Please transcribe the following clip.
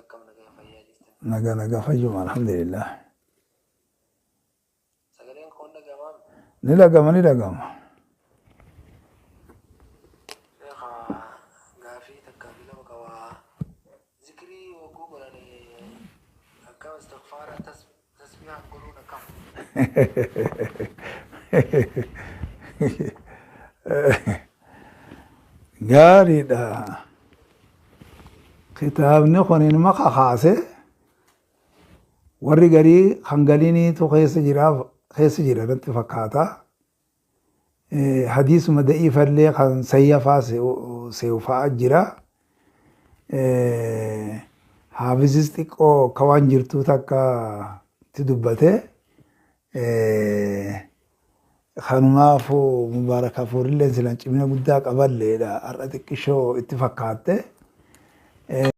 Akkam nagaya fayyaa jirtan? Naga naga fayyuma alhamdulillah. Sagaleen koo hin dhaga'amaa? Ni dhagama ni dhagama. Sheekha gaafii takkaa fi lama qaba. Zikrii hogguu godhan akkam istighfaara tasbiihaan godhuun akkam? Gaariidha. Kitaabni kun inuma kakaase warri garii kan galiniitu keessa jiraaf keessa jira natti fakkaata. Hadiisuma da'iifallee kan sayyafaa se'u fa'a jira. Haafizis xiqqoo akka waan jirtuu takka itti dubbate. Kanumaafuu Mubaarak Hafuurilleen silaan cimina guddaa qaballeedha. Har'a xiqqishoo itti fakkaatte.